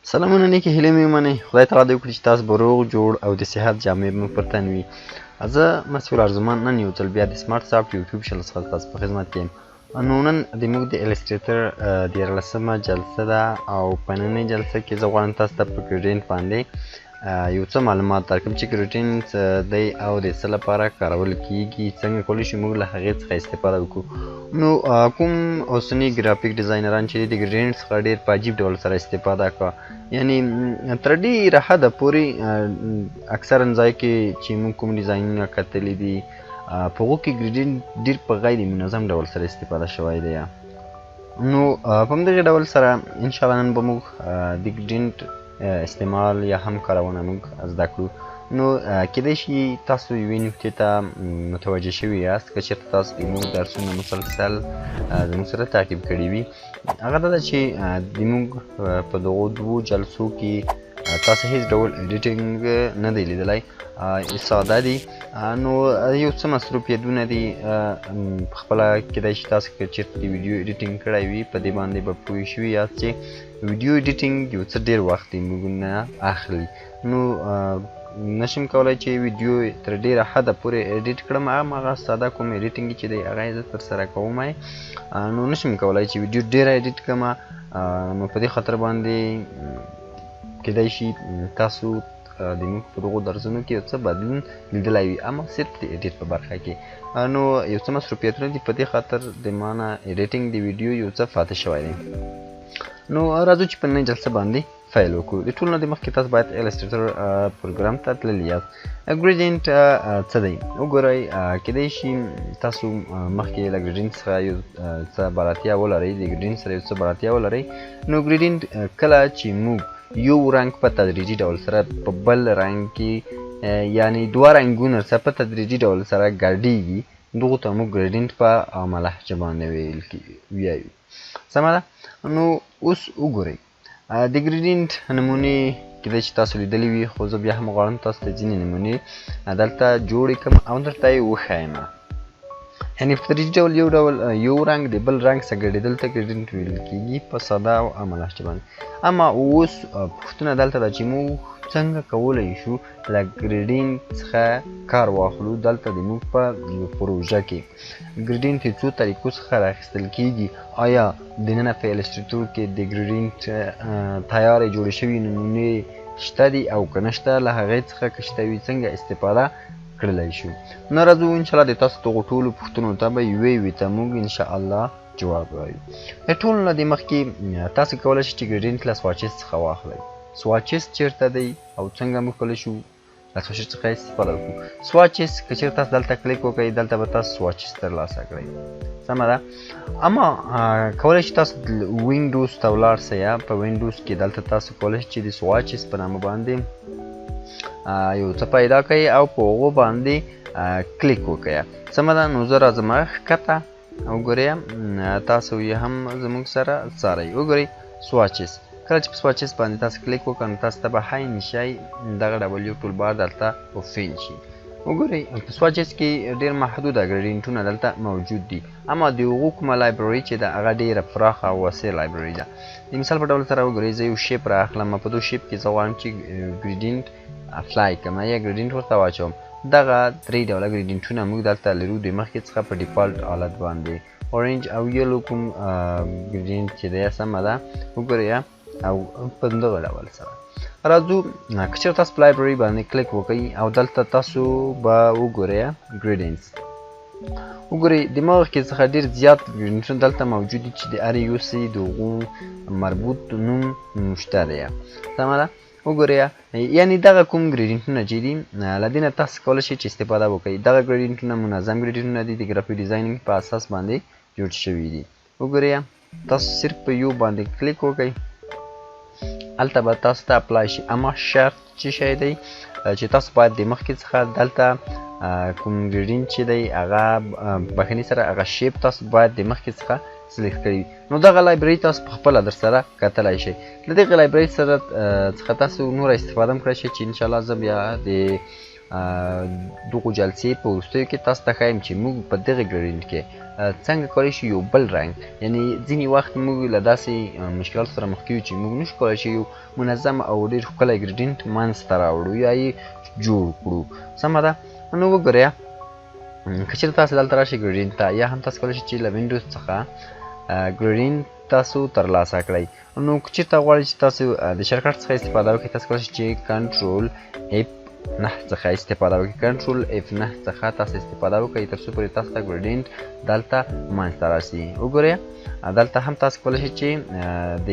سلامونه نیکې هیلې مې ومنئ. خدای تعالی دې وکړي چې تاسو به روغ جوړ او د صحت جامې به مو پر تن وي. زه مسیح ارزمان نن یو ځل بیا د سمارټ سافټ یوټیوب چینل څخه ستاسو په خدمت کې یم. نو نن د موږ د الستریتر 13مه جلسه ده او په ننۍ جلسه کې زه غواړم تاسو ته په ګریډینټ باندې یو څه معلومات درکړم چې ګریډینټ دی او د څه لپاره کارول کیږي، څنګه کولی شو موږ له هغې څخه استفاده وکړو. نو کوم اوسني ګرافیک ډیزاینران چې د ګریډینټ څخه ډېر په عجیب ډول سره استفاده کوي، یعنی تر ډېره حده پورې اکثرا ځای کې چې موږ کوم ډیزاینونه کتلي دي په هغو کې ګریډینټ ډېر په غیر منظم ډول سره استفاده شوی دی. نو په همدغه ډول سره انشاءالله نن به موږ د ګریډینټ استعمال یا هم کارونه موږ زده کړو. نو کیدای شي تاسو یوې نکتې ته متوجه شوي یاست که چېرته تاسو د موږ درسونه مسلسل زموږ سره تعقیب کړي وي، هغه دا ده چې د موږ په دغو دوو جلسو کې تاسو هیڅ ډول ایډیټینګ نه دی لیدلی، ساده دي. نو یو څه مصروفیتونه دي په خپله کیدای شي تاسو که چېرته د ویډیو ایډیټینګ کړی وي په دې باندې به پوه شوي یاست چې ویډیو ایډیټینګ یو څه ډېر وخت د موږ نه اخلي. نو نشم کولی چې ویډیو تر ډېره حده پورې ایډیټ کړم، هماغه ساده کوم ایډیټینګ چې دی هغه یې زه ترسره کوم. نو نشم کولی چې ویډیو ډېره ایډیټ کړم. نو په دې خاطر باندې کیدای شي تاسو د موږ په دغو درسونو کې یو څه بدلون لیدلی وي، اما صرف د ایډیټ په برخه کې. نو یو څه مصروفیتونه دي، په دې خاطر د ما نه ایډیټینګ د ویډیو یو څه پاتې شوی دی. نو راځو چې په ننۍ جلسه باندې فایل وکړو. د ټولو نه د مخکې تاسو باید الستریتر پروګرام ته تللي یاست. ګریډینټ څه دی وګورئ. کیدای شي تاسو مخکې له ګریډینټ څخه یو څه بلدتیا ولرئ، د ګریډینټ سره یو څه بلدتیا ولرئ. نو ګریډینټ کله چې موږ یو رنګ په تدریجي ډول سره په بل رنګ کې، یعنی دوه رنګونه سره په تدریجي ډول سره ګډیږي، دغو ته موږ ګریډینټ په عامه لهجه باندې ویل ویایو. سمه ده. نو اوس وګورئ د ګریډینټ نمونې کیدای چې تاسو لیدلې وي، خو زه بیا هم غواړم تاسو ته ځینې نمونې دلته جوړې کړم او درته یې وښایم. یعنی په تدریجي ډول یو ډول یو رنګ د بل رنګ سره ګډېدل ته ګریډینټ ویل کیږي په ساده او عامه لهجه باندې. اما اوس پوښتنه دلته ده چې موږ څنګه کولی شو له ګریډینټ څخه کار واخلو. دلته د موږ په پروژه کې ګریډینټ د څو طریقو څخه راخیستل کیږي. آیا دننه په الستریتور کې د ګریډینټ تیارې جوړې شوي نمونې شته دي او که نشته، له هغې څخه که شته وي څنګه استفاده کړلی شو؟ نو راځو انشاءالله د تاسو دغو ټولو پوښتنو ته به یوې یوې ته موږ انشاءالله جواب وایو. د ټولو نه د مخکې تاسو کولی شئ چې ګریډینټ له سواچز څخه واخلئ. سواچز چېرته دی او څنګه موږ کولی شو له سواچز څخه استفاده وکړو؟ سواچز که چېرته تاسو دلته کلیک وکړئ دلته به تاسو سواچز ترلاسه کړئ. سمه ده. اما کولی شئ تاسو وینډوز ته ولاړ سئ. په وینډوز کې دلته تاسو کولی شئ چې د سواچز په نامه باندې یو څه پیدا کړئ او په هغو باندې کلیک وکړئ. سمه ده. نو زه راځم ښکته وګورئ، تاسو یې هم زموږ سره څارئ. وګورئ سواچز، کله چې په سواچز باندې تاسو کلیک وکړئ نو تاسو ته به های نشئ دغه ډول یو ټولبار دلته اوفین شي. وګورئ په سواچز کې ډېر محدوده ګریډینټونه دلته موجود دي، اما د هغو کومه لایبرري چې ده هغه ډېره پراخه او وسیع لایبرري ده. د مثال په ډول سره وګورئ زه یو شیپ را اخلم، په دو شیپ کې زه غواړم چې ګریډینټ اپلای کړم یا ګریډینټ ورته واچوم. دغه درې ډوله ګریډینټونه موږ دلته لرو د مخکې څخه په ډیفالت حالت باندې، اورنج او یلو کوم ګریډینټ چې دی. سمه ده. وګورئ او په دغه ډول سره راځو. که چېرته تاسو په لایبرري باندې کلیک وکړئ او دلته تاسو به وګورئ ګریډینټس. وګورئ د مخکې څخه ډېر زیات ګریډینټونه دلته موجود دي چې د هر یو سي د هغو مربوط نوم شته دی. سمه ده. وګورئ یعنی دغه کوم ګریډینټونه چې دي له دې نه تاسو کولی شئ چې استفاده وکړئ. دغه ګریډینټونه منظم ګریډینټونه دي، د ګرافیک ډیزاینینګ په اساس باندې جوړ شوي دي. وګورئ تاسو صرف په یو باندې کلیک وکړئ، هلته به تاسو ته اپلای شي. اما شرط څه شی دی چې تاسو باید د مخکې څخه دلته کوم ګریډینټ چې دی هغه بښنې سره هغه شیپ تاسو باید د مخکې څخه سلیکټ کړی وي. نو دغه لایبرري تاسو په خپله در سره کتلی شئ. له دغې لایبرري سره څخه تاسو نوره استفاده هم کړی شئ چې انشاءالله زه بیا د دغو جلسې په وروستیو کې تاسو ته ښایم چې موږ په دغه gradient کې څنګه کولی شو یو بل رنګ، یعنی ځینې وخت موږ له داسې مشکلاتو سره مخ کیږو چې موږ نشو کولی چې یو منظم او ډېر ښکلی gradient منځته راوړو یا یې جوړ کړو. سمه ده. نو وګورئ، که چېرته تاسو دلته راشئ gradient ته، یا هم تاسو کولی شئ چې له Windows څخه gradient تاسو ترلاسه کړئ. نو که چېرته غواړئ چې تاسو د shortcut څخه استفاده وکړئ، تاسو کولی شئ چې Control F 9 څخه استفاده وکړئ. Control F 9 څخه تاسو استفاده وکړئ تر څو پورې تاسو ته gradient دلته منځته راشي. وګورئ، دلته هم تاسو کولی شئ چې د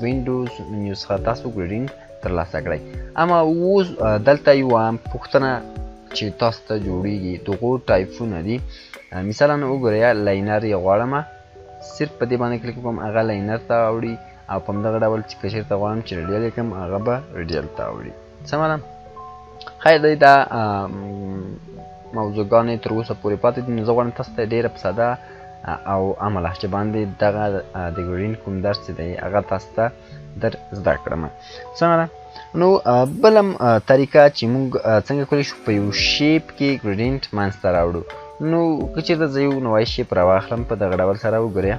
Windows menu څخه تاسو gradient ترلاسه کړئ. اما اوس دلته یوه پوښتنه چې تاسو ته جوړیږي، دغو ټایپونه دي. مثلا وګورئ، linear یې غواړم، صرف په دې باندې کلیک وکړم هغه linear ته اوړي، او په همدغه ډول چې که چېرته غواړم چې radial یې کړم هغه به radial ته اوړي. سمه ده. خیر دی، دا موضوعګانې تر اوسه پورې پاتې دي. نو زه غواړم تاسو ته ډېره په ساده او عامه لهجه باندې دغه د gradient کوم درس چې دی هغه تاسو ته در زده کړم. سمه ده. نو بله طریقه چې موږ څنګه کولی شو په یو shape کې gradient منځته راوړو. نو که چېرته زه یو نوی shape راواخلم په دغه ډول سره، وګورئ،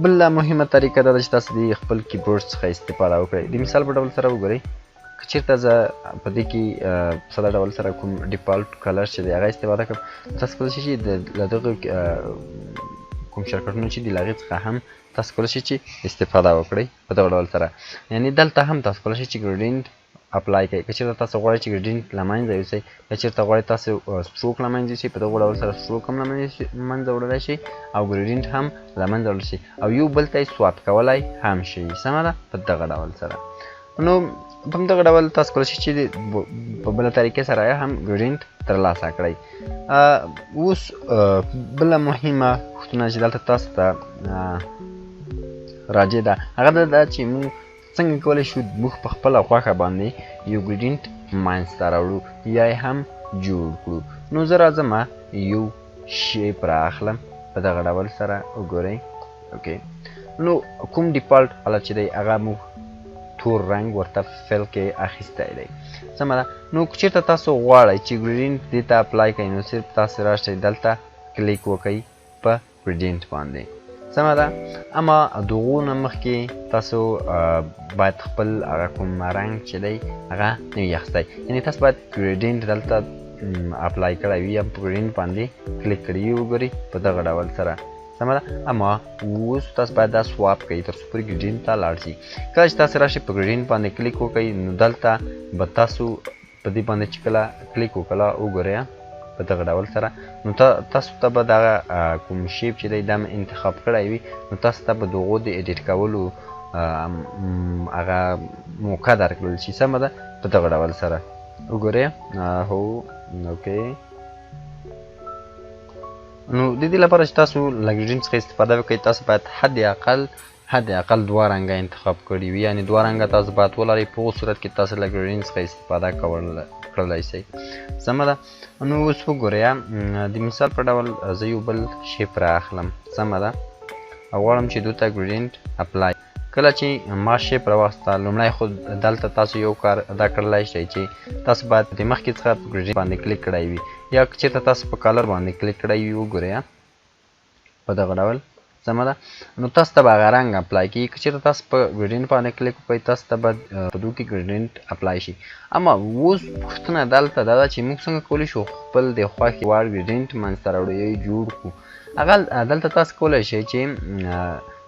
بله مهمه طریقه دا ده چې تاسو د خپل کیبورډ څخه استفاده وکړئ. د مثال په ډول سره وګورئ، که چېرته زه په دې کې په ساده ډول سره کوم default color چې دی هغه استفاده کړم، تاسو کولی شئ چې له دغه کوم shortcut ونه چې دي له هغې څخه هم تاسو کولی شئ چې استفاده وکړئ په دغه ډول سره. یعنی دلته هم تاسو کولی شئ چې gradient apply کړئ. که چېرته تاسو غواړئ چې gradient له منځه یوسئ، که چېرته غواړئ تاسو stroke له منځه یوسئ، په دغه ډول سره stroke هم له منځه وړلی شئ او gradient هم له منځه وړلی شئ او یو بل ته یې swap کولی هم شئ. سمه ده، په دغه ډول سره. نو په همدغه ډول تاسو کولی شئ چې په بله طریقې سره هم gradient ترلاسه کړئ. اوس بله مهمه پوښتنه چې دلته تاسو ته راجع ده هغه دا ده چې موږ څنګه کولی شو موږ په خپله خوښه باندې یو gradient منځته راوړو یا یې هم جوړ کړو. نو زه راځم یو shape رااخلم په دغه ډول سره، وګورئ. okay، نو کوم default حالت چې دی هغه موږ تور رنګ ورته fill کې اخیستی دی. سمه ده. نو که چېرته تاسو غواړئ چې gradient دې ته apply کړئ، نو صرف تاسو راشئ دلته کلیک وکړئ په gradient باندې. سمه ده. اما دغو نه مخکې تاسو باید خپل هغه کوم رنګ چې دی هغه نه وي اخیستی، یعنی تاسو باید gradient دلته apply کړی وي یا په gradient باندې کلیک کړی وي. وګورئ په دغه ډول سره. سمه ده. اما اوس تاسو باید دا swap کړئ تر څو پورې gradient ته لاړ شي. کله چې تاسو راشئ په gradient باندې کلیک وکړئ، نو دلته به تاسو په دې باندې چې کله کلیک وکړه، وګورئ په دغه ډول سره، نو تاسو ته به دغه کوم shape چې دی دا مې انتخاب کړی وي، نو تاسو ته به د هغو د edit کولو هغه موقع درکړل شي. سمه ده، په دغه ډول سره وګورئ. هو، okay. نو د دې لپاره چې تاسو له gradient څخه استفاده وکړئ، تاسو باید حد اقل دوه رنګه انتخاب کړي وي، یعنی دوه رنګه تاسو باید ولرئ. په هغو صورت کې تاسو له gradient څخه استفاده کړلی شئ. سمه ده. نو اوس وګورئ، د مثال په ډول زه یو بل shape را اخلم. سمه ده، او غواړم چې دوی ته gradient apply. کله چې ما shape راواخیسته، لومړی خو دلته تاسو یو کار دا کړلی شئ چې تاسو باید د مخکې څخه په gradient باندې کلیک کړی وي، یا که چېرته تاسو په color باندې کلیک کړی وي. وګورئ په دغه ډول. سمه ده. نو تاسو ته به هغه رنګ apply کېږي. که چېرته تاسو په gradient باندې کلیک وکړئ، تاسو ته به په دوی کې gradient apply شي. اما اوس پوښتنه دلته دا ده چې موږ څنګه کولی شو خپل د خوښې وړ gradient منځته راوړو یا یې جوړ کړو. هغه دلته تاسو کولی شئ چې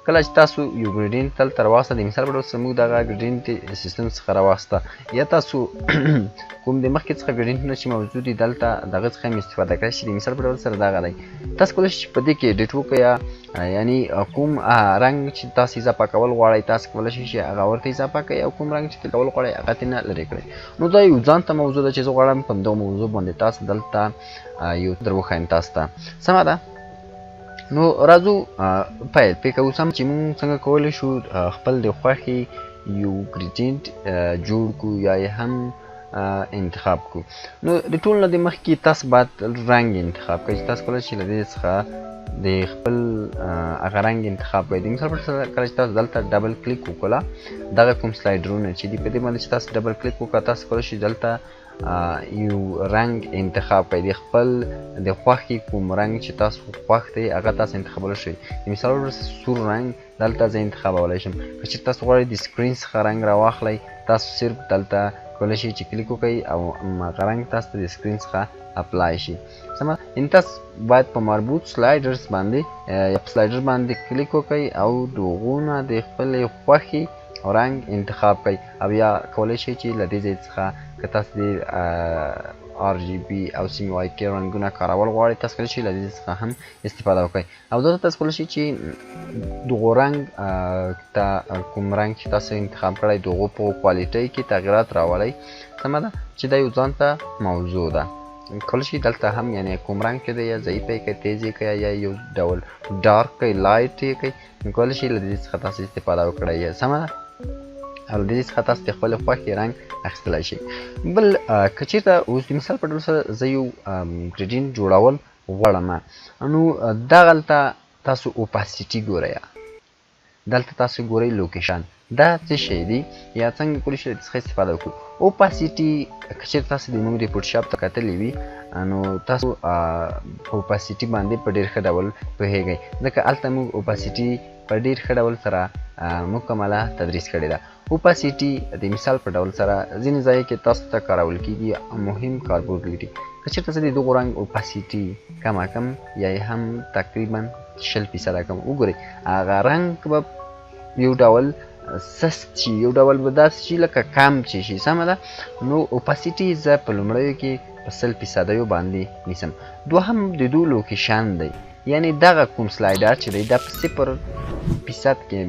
کله چې تاسو یو gradient دلته راواخیسته، د مثال په ډول سره موږ دغه gradient سیستم څخه راواخیسته، یا تاسو کوم د مخکې څخه gradient ونه چې موجود دي دلته دغه څخه هم استفاده کړی شئ. د مثال په ډول سره دغه دی، تاسو کولی شئ چې په دې کې edit وکړئ، یعنی کوم رنګ چې تاسو اضافه کول غواړئ تاسو کولی شئ چې هغه ورته اضافه کړئ، او کوم رنګ چې کول غواړئ هغه ترې نه لرې کړئ. نو دا یو ځان ته موضوع ده چې زه غواړم په همدغه موضوع باندې تاسو دلته یو در وښایم تاسو ته. سمه ده. نو راځو پیل پرې کوو، سم چې موږ څنګه کولی شو خپل د خوښې یو gradient جوړ کړو یا یې هم انتخاب کړو. نو د ټولو نه د مخکې تاسو باید رنګ انتخاب کړئ چې تاسو کولی شئ له دې څخه د خپل هغه رنګ انتخاب کړئ. د مثال په ډول کله چې تاسو دلته double click وکړه، دغه کوم slider ونه چې دي په دې باندې چې تاسو double click وکړه، تاسو کولی شئ دلته یو رنګ انتخاب کړئ، د خپل د خوښې کوم رنګ چې تاسو خوښ دی هغه تاسو انتخابولی شئ. د مثال په ډول سور رنګ دلته زه انتخابولی شم. که چېرې تاسو غواړئ د screen څخه رنګ راواخلئ، تاسو صرف دلته کولی شئ چې کلیک وکړئ او هغه رنګ تاسو ته د screen څخه apply شي. سمه، یعنې تاسو باید په مربوط sliders باندې یا په slider باندې کلیک وکړئ او د هغو نه د خپلې خوښې رنګ انتخاب کړئ، او یا کولی شئ چې له دې ځای څخه که تاسو د RGB او CMYK رنګونه کارول غواړئ، تاسو کولی شئ له دې څخه هم استفاده وکړئ. او دلته تاسو کولی شئ چې دغو رنګ ته کوم رنګ چې تاسو انتخاب کړی د هغو په quality کې تغیرات راولئ. سمه ده، چې دا یو ځانته موضوع ده. کولی شئ دلته هم یعنې کوم رنګ چې دی یا ضعیف یې کړئ، تیز یې کړئ، یا یو ډول dark کړئ، light یې کړئ، نو کولی شئ له دې څخه تاسو استفاده وکړئ. سمه ده، او له دې څخه تاسو د خپلې خوښې رنګ اخیستلی شئ. بل که چېرته اوس د مثال په ډول سره زه یو gradient جوړول غواړم، نو دغلته تاسو opacity ګورئ، دلته تاسو ګورئ location دا څه شی دی یا څنګه کولی شئ له دې څخه استفاده وکړو. opacity که چېرته تاسو د موږ د Photoshop ته کتلی وي، نو تاسو په opacity باندې په ډېر ښه ډول پوهېږئ، ځکه هلته موږ opacity په ډېر ښه ډول سره مکمله تدریس کړې ده. opacity د مثال په ډول سره ځینې ځای کې تاسو ته کارول کېږي، مهم کاربرد لري. که چېرته زه د دغو رنګ opacity کمه کړم یا یې هم تقریبا 20% کم، وګورئ هغه رنګ به یو ډول سست شي، یو ډول به داسې شي لکه کم چې شي. سمه ده، نو opacity زه په لومړیو کې په 100% باندې نیسم. دوهم د دوی location دی، یعنې دغه کوم slider چې دی دا په 0% کې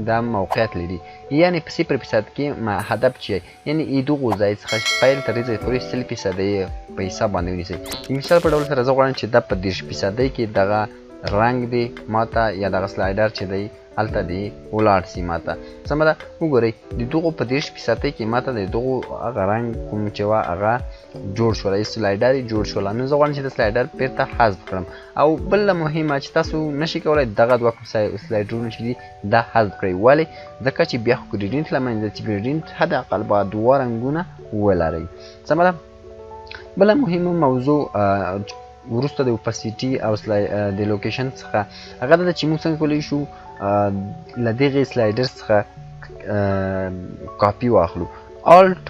دا موقعیت لري، یعنې په 0% کې ما هدف چې یعنې ای دغو ځای څخه پیل تر دې ځای پورې 100% یې په حساب باندې ونیسئ. د مثال په ډول سره زه غواړم چې دا په 30% کې دغه رنګ دی ماته یا دغه slider چې دی هلته دی ولاړ سي ماته. سمه ده، وګورئ د دغو په 30% کې ماته د دغو هغه رنګ کوم چې وه هغه جوړ شوله، یو slider یې جوړ شوله. نو زه غواړم چې د slider بېرته حذف کړم. او بله مهمه چې تاسو نشئ کولی دغه دوه کوم slider ونه چې دي دا حذف کړئ. ولې؟ ځکه چې بیا خو gradient له منځه ځي، gradient حداقل باید دوه رنګونه ولرئ. سمه ده، بله مهمه موضوع وروسته د opacity او د location څخه هغه دا ده چې موږ څنګه کولی شو له دغې slider څخه کاپي واخلو. Alt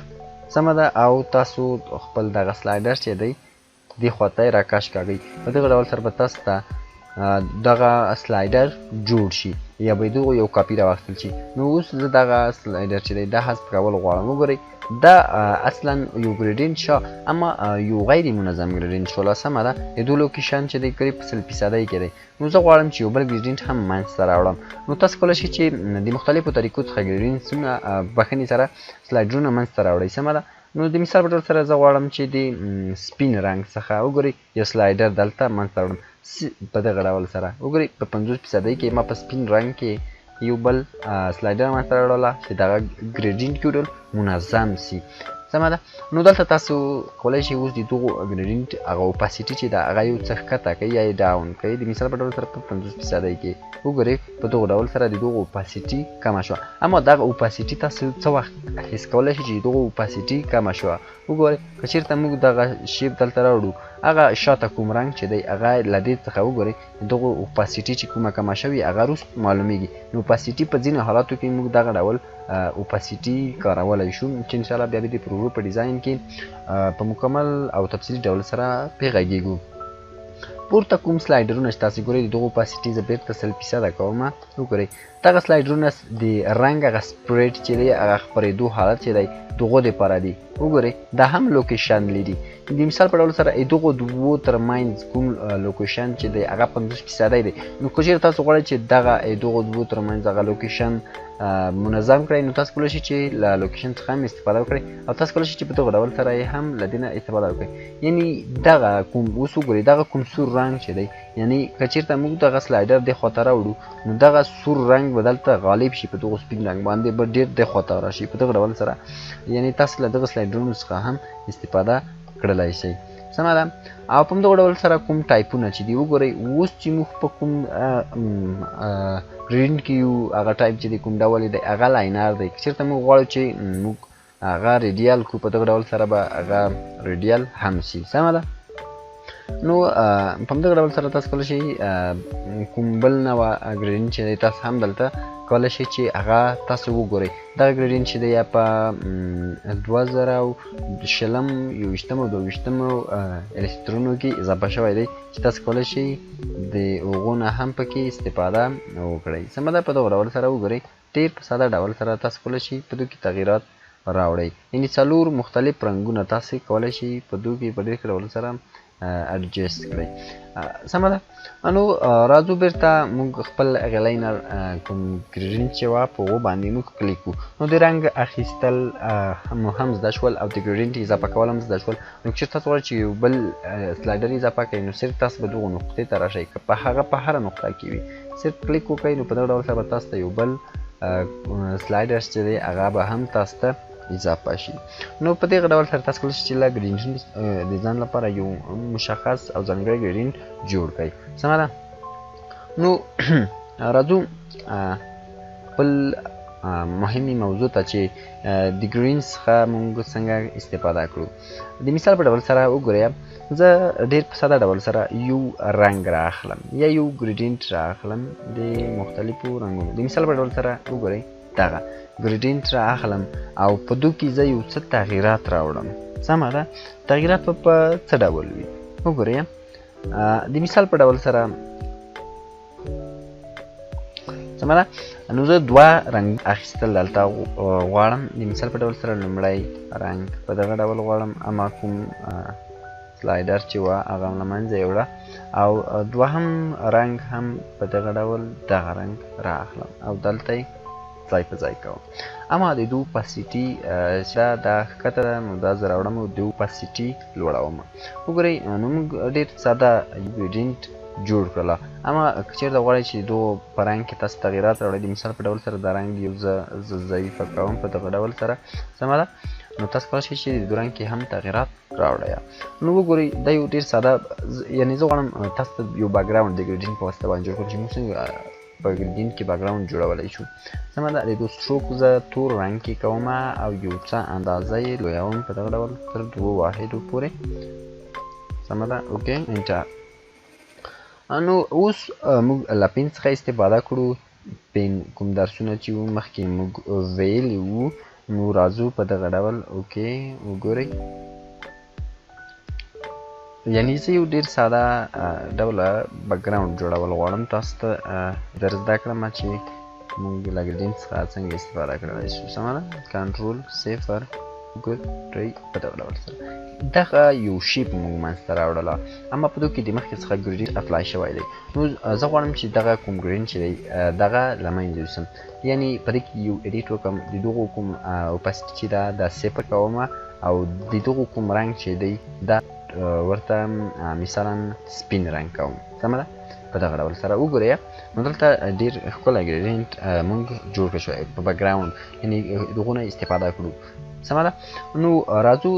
سمه ده، او تاسو خپل دغه slider چې دی دې خوا ته یې راکش کاږئ. په دغه ډول سره به تاسو ته دغه slider جوړ شي یا به دغو یو کاپي راواخیستل شي. نو اوس زه دغه slider چې دی دا حذف کول غواړم. وګورئ دا اصلا یو gradient شو، اما یو غیر منظم gradient شوله. سمه ده، د دوه location چې دی قریب په 100% کې دی. نو زه غواړم چې یو بل gradient هم منځته راوړم. نو تاسو کولی شئ چې د مختلفو طریقو څخه gradient ونه بښنې سره slider ونه منځته راوړئ. سمه ده، نو د مثال په ډول سره زه غواړم چې د سپین رنګ څخه وګورئ یو slider دلته منځته راوړم په دغه ډول سره. وګورئ په 50% کې ما په سپین رنګ کې یو بل slider منځته راوړله چې دغه gradient کې ډول منظم سي. سمه ده، نو دلته تاسو کولی شئ اوس د دغو gradient هغه opacity چې ده هغه یو څه ښکته کړئ یا یې down کړئ. د مثال په ډول سره په 50% کې وګورئ په دغو ډول سره د دغو opacity کمه شوه. اما دغه opacity تاسو څه وخت حس کولی شئ چې دغو opacity کمه شوه؟ وګورئ که چېرته موږ دغه shape دلته راوړو، هغه شاته کوم رنګ چې دی هغه له دې څخه وګورئ دغو opacity چې کومه کمه شوې هغه وروسته معلومیږي. نو opacity په ځینو حالاتو کې موږ دغه ډول opacity کارولی شو چې انشاءالله بیا به د پروژو په ډیزاین کې په مکمل او تفصیلي ډول سره پرې غږېږو. پورته کوم slider ونه چې تاسې ګورئ د دغو opacity زه بېرته 100% کوم. وګورئ دغه slider ونه د رنګ هغه spread چې دی هغه خپرېدو حالت چې دی دغو دپاره دي. وګورئ دا هم location لري. د مثال په ډول سره دغو دوو ترمنځ کوم location چې دی هغه 50% دی. نو که چېرې تاسو غواړئ چې دغه دغو دوو ترمنځ هغه location منظم کړئ، نو تاسو کولی شئ چې له location څخه هم استفاده وکړئ او تاسو کولی شئ چې په دغه ډول سره یې هم له دې نه استفاده وکړئ. یعنې دغه کوم اوس وګورئ دغه کوم سور رنګ چې دی، یعنې که چېرته موږ دغه slider دې خوا ته راوړو نو دغه سور رنګ به دلته غالب شي، په دغو سپین رنګ باندې به ډېر دې خوا ته راشي. په دغه ډول سره یعنې تاسو له دغه slider ونو څخه هم استفاده کړلی شئ. سمه ده. او په همدغه ډول سره کوم ټایپونه چې دي وګورئ اوس چې موږ په کوم gradient کې یو هغه ټایپ چې دی کوم ډول دی هغه linear دی. که چېرته موږ غواړو چې موږ هغه radial کو، په دغه ډول سره به هغه radial هم شي. سمه ده. نو په همدغه ډول سره تاسو کولی شئ کوم بل نوع gradient چې دی تاسو هم دلته کولی شئ چې هغه تاسو وګورئ. دغه gradient چې دی یا په 2020، 21 او 22 السترونو کې اضافه شوی دی چې تاسو کولی شئ د هغو نه هم پکې استفاده وکړئ. سمه ده. په دغه ډول سره وګورئ، ډېر په ساده ډول سره تاسو کولی شئ په دوی کې تغیرات راوړئ. یعنې څلور مختلف رنګونه تاسو کولی شئ په دوی کې په ډېر ښه ډول سره adjust کړئ. سمه ده. نو راځو بیرته موږ خپل هغه linear کوم gradient چې وه په هغو باندې موږ کلیک کړو. نو د رنګ اخیستل مو هم زده شول او د gradient اضافه کول هم زده شول. نو که چېرته تاسو غواړئ چې یو بل slider اضافه کړئ، نو صرف تاسو به دغو نقطې ته راشئ، که په هغه په هره نقطه کې وي صرف کلیک وکړئ، نو په دغه ډول سره به تاسو ته یو بل slider چې دی هغه به هم تاسو ته اضافه شي. نو په دغه ډول سره تاسو کولی شئ چې له gradient د ځان لپاره یو مشخص او ځانګړی gradient جوړ کړئ. سمه ده. نو راځو خپل مهمې موضوع ته چې د gradient څخه موږ څنګه استفاده کړو. د مثال په ډول سره وګورئ، زه ډېر په ساده ډول سره یو رنګ را اخلم یا یو gradient را اخلم د مختلفو رنګونو. د مثال په ډول سره وګورئ، دغه gradient را اخلم او په دو کې زه یو څه تغییرات راوړم. سمه ده. تغییرات به په څه ډول وي؟ وګورئ، د مثال په ډول سره، سمه ده. نو زه دوه رنګ اخیستل دلته غواړم. د مثال په ډول سره لومړی رنګ په دغه ډول غواړم، اما کوم slider چې وه هغه له منځه یوړه، او دوهم رنګ هم په دغه ډول دغه رنګ را اخلم او دلته یې ځای په ځای کوم. اما د دوه opacity چې دا ښکته ده، نو دا زه راوړم او د opacity لوړوم. وګورئ، نو موږ ډېر ساده gradient جوړ کړله. اما که چېرته غواړئ چې دوه په رنګ کې تاسو تغییرات راوړئ، د مثال په ډول سره دا رنګ یو زه ضعیفه کوم په دغه ډول سره. سمه ده. نو تاسو کولی شئ چې د دوه رنګ کې هم تغییرات راوړئ. نو وګورئ، دا یو ډېر ساده، یعنې زه غواړم تاسو ته یو background د gradient په واسطه باندې جوړ کړم چې موږ څنګه په gradient کې background جوړولی شو. سمه ده. د دوه stroke زه تور رنګ کې کوم او یو څه اندازه یې لویوم په دغه ډول تر دوو واحدو پورې. سمه ده. okay، enter. نو اوس موږ له pen څخه استفاده کړو. pen کوم درسونه چې وو مخکې موږ ویلي وو، نو راځو په دغه ډول. okay، وګورئ، یعنې زه یو ډېر ساده ډوله background جوړول غواړم تاسو ته در زده کړم چې موږ له gradient څخه څنګه استفاده کړلی شو. سمه ده. کنټرول صفر وګورئ په دغه ډول سره دغه یو shape موږ منځته راوړله، اما په دو کې د مخکې څخه gradient apply شوی دی. نو زه غواړم چې دغه کوم gradient چې دی دغه له منځه یوسم، یعنې په دې کې یو edit وکړم، د دغو کوم opacity چې ده دا صفر کوم، او د دغو کوم رنګ چې دی دا ورته مثلا سپین رنګ کوم. سمه ده. په دغه ډول سره وګورئ، نو دلته ډېر ښکلی gradient موږ جوړ کړی شوی په background، یعنې دغو نه استفاده کړو. سمه ده. نو راځو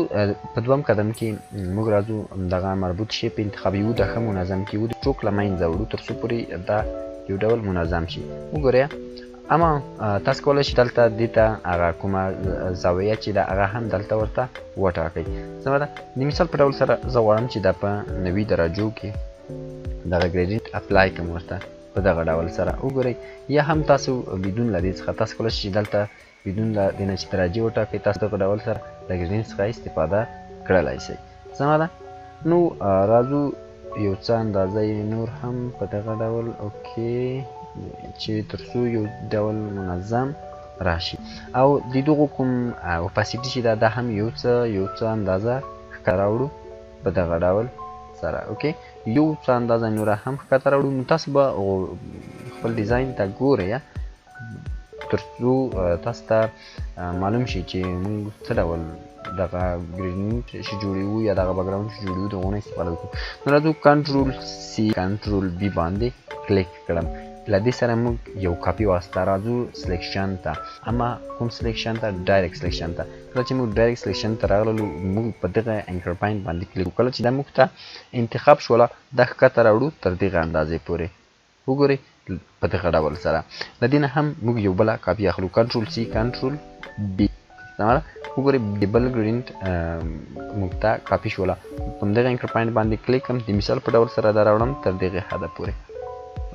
په دوم قدم کې موږ راځو دغه مربوط shape انتخابوو، دا ښه منظم کیو، د stroke له منځه وړو تر څو پورې دا یو ډول منظم شي. وګورئ، اما تاسو کولی شئ دلته دې ته هغه کومه زاویه چې ده هغه هم دلته ورته وټاکئ. سمه ده. د مثال په ډول سره زه غواړم چې دا په 90 درجو کې دغه gradient apply کړم ورته په دغه ډول سره. وګورئ، یا هم تاسو بدون له دې څخه تاسو کولی شئ چې دلته بدون له دې نه چې درجې وټاکئ، تاسو دغه ډول سره له gradient څخه استفاده کړلی شئ. سمه ده. نو راځو یو څه اندازه یې نور هم په دغه ډول، okay، چې تر څو یو ډول منظم راشي، او د دغو کوم opacity چې ده دا هم یو څه اندازه ښکته راوړو په دغه ډول سره. okay، یو څه اندازه نوره هم ښکته راوړو. نو تاسو به خپل design ته ګورئ تر څو تاسو ته معلوم شي چې موږ څه ډول دغه gradient چې جوړوو یا دغه background چې جوړوو دغو نه استفاده وکړو. نو راځو control C control V باندې کلیک کړم. له دې سره موږ یو کاپي واسطه راځو selection ته، اما کوم selection ته؟ direct selection ته. کله چې موږ direct selection ته راغللو، موږ په دغه anchor point باندې کلیک وکړو. کله چې دا موږ ته انتخاب شوله، دا ښکته راوړو تر دغه اندازې پورې. وګورئ په دغه ډول سره. له دې نه هم موږ یو بله کاپي اخلو، control C control V. سمه ده؟ وګورئ د بل gradient موږ ته کاپي شوله. په همدغه anchor point باندې کلیک کوم، د مثال په ډول سره دا راوړم تر دغې حده پورې.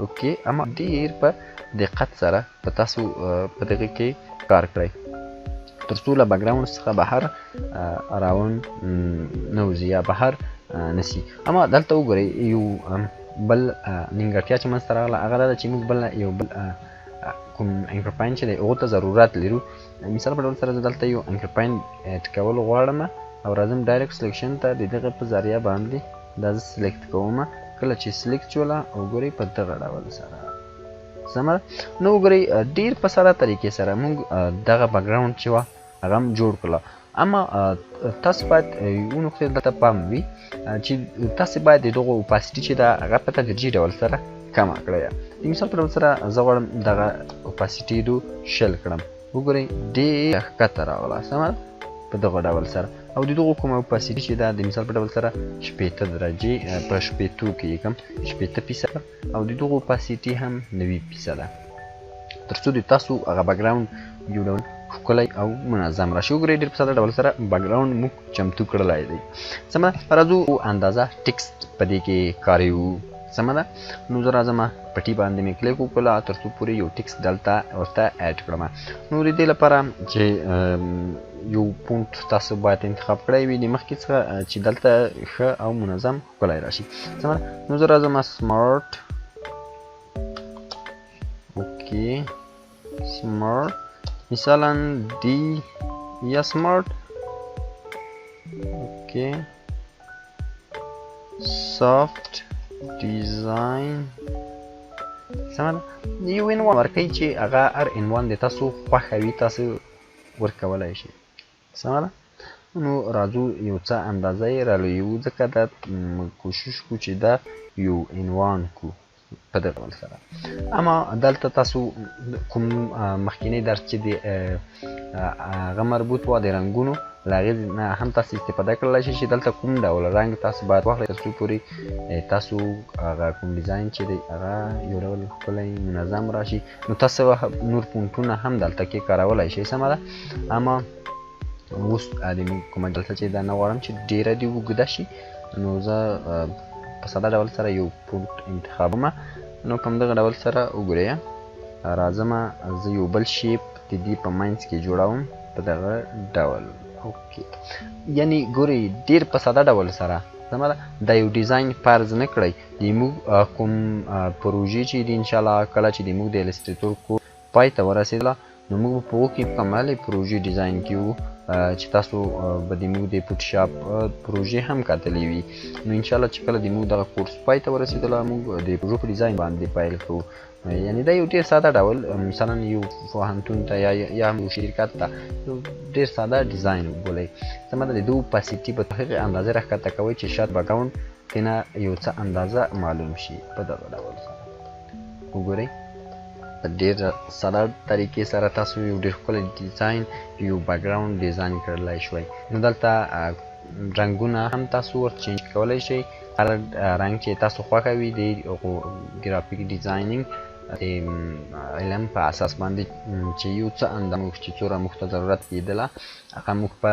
okay، اما ډېر په دقت سره په تاسو په دغه کې کار کړئ تر څو له background څخه بهر راون نه وځي یا بهر نسی. اما دلته وګورئ یو بل نیمګړتیا چې منځته راغله هغه دا ده چې موږ بل یو بل کوم anchor point چې دی هغو ته ضرورت لرو. مثال په ډول سره زه دلته یو anchor point add کول غواړم او راځم direct selection ته، د دغه په ذریعه باندې دا زه select کوم. کله چې select شوله وګورئ په دغه ډول سره، سمه ده؟ نو وګورئ ډېر په ساده طریقې سره موږ دغه background چې وه هغه هم جوړ کړله. اما تاسو باید یو نقطې دلته پام وي چې تاسو باید د دغو opacity چې ده هغه په تدریجي ډول سره کمه کړئ. د مثال په ډول سره زه غواړم دغه opacity دو 20 کړم. وګورئ ډېره ښکته راغله، سمه ده؟ په دغه ډول سره. او د دغو کومه opacity چې ده د مثال په ډول سره 60 درجې په 60 کې یې کم 60%، او د دغو opacity هم 90% تر څو د تاسو هغه background یو ډول ښکلی او منظم راشي. وګورئ ډېر په ساده ډول سره background موږ چمتو کړلی دی، سمه ده؟ راځو اندازه text په دې کې کاریو، سمه ده؟ نو زه راځم په T باندې مې کلیک وکړه تر څو پورې یو text دلته ورته add کړم. نو د دې لپاره چې یو font تاسو باید انتخاب کړی وي د مخکې څخه چې دلته ښه او منظم ښکلی راشي، سمه ده؟ نو زه راځم smart، okay smart مثلا دی یا smart، okay soft design، سمه ده؟ یو عنوان ورکوي چې هغه هر عنوان د تاسو خوښه وي تاسو ورکولی شئ، سمه ده؟ نو راځو یو څه اندازه یې رالویو، ځکه دا موږ کوشش کوو چې دا یو عنوان کو په دغه ډول سره. اما دلته تاسو کوم مخکینی درس چې د هغه مربوط وه د رنګونو له هغې نه هم تاسو استفاده کړلی شئ چې دلته کوم ډول رنګ تاسو باید واخلئ تر څو پورې تاسو هغه کوم design چې دی هغه یو ډول ښکلی منظم راشي. نو تاسو نور فونټونه هم دلته کې کارولی شئ، سمه ده؟ اما اوس د موږ کومه جلسه چې دا نه غواړم چې ډېره دې اوږده شي، نو زه په ساده ډول سره یو font انتخابوم. نو په همدغه ډول سره وګورئ راځم زه یو بل shape د دې په منځ کې جوړوم په دغه ډول. okay، یعنی ګورئ ډېر په ساده ډول سره، سمه ده؟ دا یو design فرض نه کړئ. د موږ کوم پروژې چې دي انشاءالله کله چې د موږ د Illustrator کورس پای ته ورسېدله نو موږ به په هغو کې مکملې پروژې design کړو چې تاسو به د موږ د Photoshop پروژې هم کتلې وي. نو انشاءالله چې کله د موږ دغه کورس پای ته ورسېدله موږ د پروژو په design باندې پیل کړو. یعنی دا یو ډېر ساده ډول مثلا یو پوهنتون ته یا هم یو شرکت ته یو ډېر ساده design وبولئ، سمه ده؟ د دې opacity به هغې اندازې راښکته کوئ چې شاته background ترې نه یو څه اندازه معلوم شي په دغه ډول سره. وګورئ په ډېر ساده طریقې سره تاسو یو ډېر ښکلی design یو background design کړلی شوی. نو دلته رنګونه هم تاسو ورته change کولی شئ، هر رنګ چې تاسو خوښه وي د هغو graphic designing د علم په اساس باندې چې یو څه اندازه موږ چې څومره موږ ته ضرورت کېدله هغه موږ په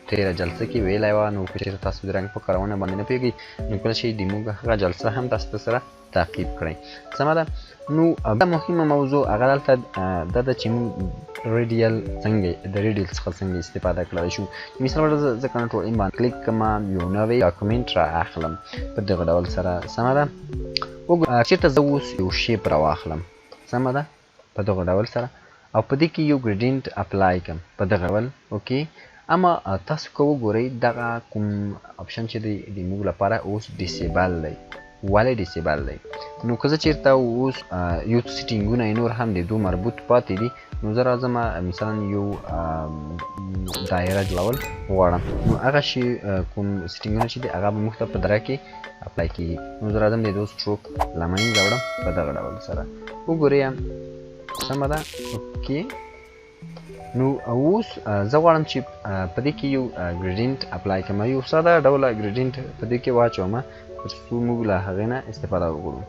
تېره جلسه کې ویلی وه. نو که چېرته تاسو د رنګ په کارونه باندې نه پوهېږئ نو کله چې د موږ هغه جلسه هم تاسو سره تعقیب کړئ، سمه ده؟ نو بله مهمه موضوع هغه دلته دا ده چې موږ radial څنګه د radial څخه څنګه استفاده کړلی شو. مثال په ډول زه control M باندې کلیک کوم، یو نوی document را اخلم په دغه ډول سره، سمه ده؟ وګوره چېرته زه اوس یو shape راواخلم، سمه ده؟ په دغه ډول سره، او په دې کې یو gradient apply کړم په دغه ډول. okay، اما تاسو که وګورئ دغه کوم option چې دی د موږ لپاره اوس disable دی. ولې disable دی؟ نو که زه چېرته اوس یو څه setting ونه یې نور هم د دوه مربوط پاتې دي، نو زه راځم مثلا یو دایره جوړول غواړم، نو هغه شی کوم setting ونه چې دي هغه به موږ ته په دره کې apply کېږي. نو زه راځم د دوه stroke له منځه وړم په دغه ډول سره. وګورئ سمه ده؟ okay، نو اوس زه غواړم چې په دې کې یو gradient apply کړم، یو ساده ډوله gradient په دې کې واچوم تر څو موږ له هغې نه استفاده وکړو.